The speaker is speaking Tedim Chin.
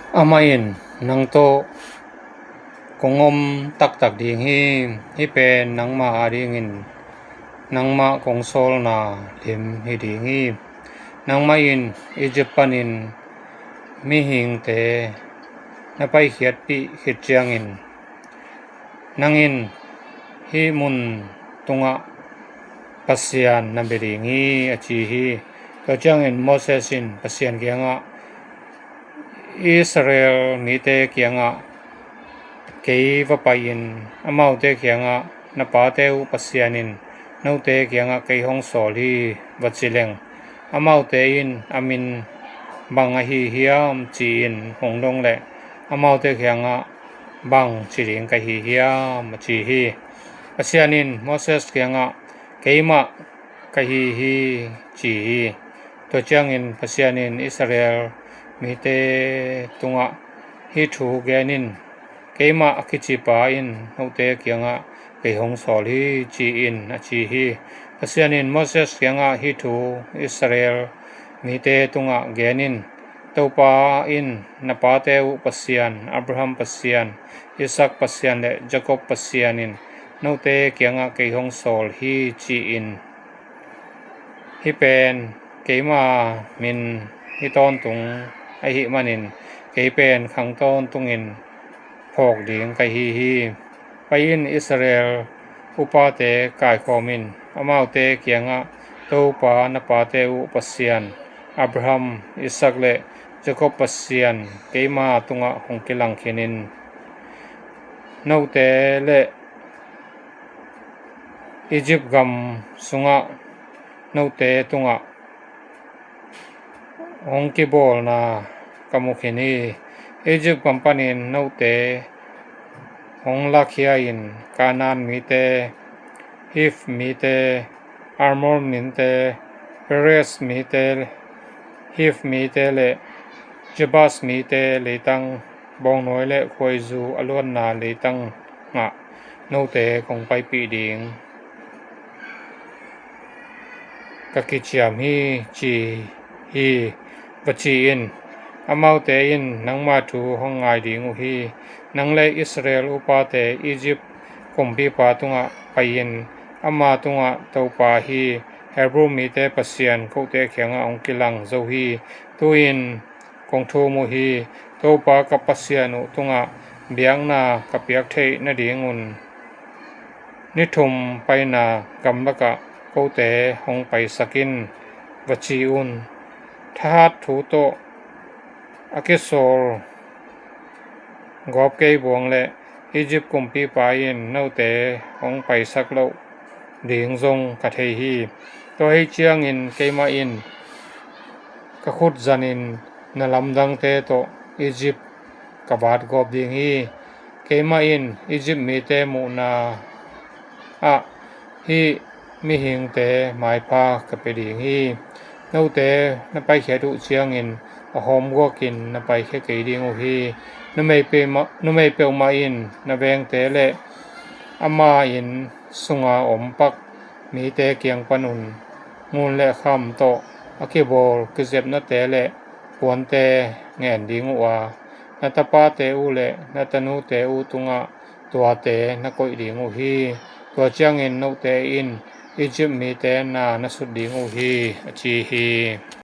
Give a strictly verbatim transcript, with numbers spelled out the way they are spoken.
Amah in, "Nang tawh kong om taktak ding hi. Hih pen nangmah adingin nangmah kong sawlna lim hi ding hi. Nangmah in Egypt panin mihingte na paikhiatpih khit ciangin, nang in hih mun tungah Pasian na bia ding hi," a ci hi. Tua ciangin Moses in Pasian kiangah, "Israel mite kiangah kei va pai-in, amaute kiangah, 'Na pate uh Pasian in note kiangah kei hong sawl hi,' va ci leng, amaute in, 'A min bang ahi hiam?' ci-in hong dong leh, amaute kiangah, 'Bang ci ding ka hi hiam?' a ci hi." Pasian in Moses kiangah, "Keimah ka hi hi," ci hi. Tua ciangin Pasian in Israel mite tungah hih thu gen in, 'Keimah a kicipa in note kiangah kei hong sawl hi,' ci in, a ci hi. Pasian in Moses kiangah hih thu Israel mite tungah gen in, 'Topa in, na pate uh Pasian, Abraham Pasian, Isak Pasian le Jakob Pasian in note kiangah kei hong sawl hi,' ci in. Hih pen keima min hi tawntung ahih manin, kei pen khang tawntungin phawk ding ka hi hi. Pai in, Israel upate kaikhawm in, amaute kiangah, 'Topa, na pate uh Pasian, Abraham, Isak le Jakob Pasian keima tungah hong kilang khin in. Note le Egypt gam sungah note tungah hong kibawlna ka mu khin hi. Egypt gam panin note hong lakhia in, Kanaan mite, Hiv mite, Amor mite, Perez mite, Hiv mite le Jebus mite leitang, bawngnawi le khuaizu a luanna leitangah note kong paipih ding ka kiciam hi, ci hi, va ci in. Amaute in nangma thu hong ngai ding uh hi. Nang le Israel upate Egypt kumpipa tungah pai-in, ama tungah, 'Topa hi, Hebru mite Pasian, kote kiangah hong kilang zo hi. Tu-in kong thum uh hi. Topa ka Pasian uh tungah biakna ka piak theih nadingun ni thum paina gamlakah kote hong paisak in,' va ci un. Thahat thu tawh a kisawl gawp kei buang le Egypt kumpipa in note hong paisak loh ding zong ka thei hi. Tua hi ciangin keimah in ka khut zanin na lamdangte tawh Egypt ka vat gawp ding hi. Keimah in Egypt mite muhna ah hih mihingte maipha ka pia ding hi. Note na paikhiat uh ciangin a hawmguakin na paikhia kei ding uh hi. Numei peuhmah, numei peuhmah in na vengte le ama inn sunga om pak mite kiang panun ngun le kham tawh a kibawl kizepnate le puante ngen ding uh a, na tapate uh le na tanute uh tungah tuate na koih ding uh hi. Tua ciangin note in Egypt mite na na sut ding uh hi, a ci hi.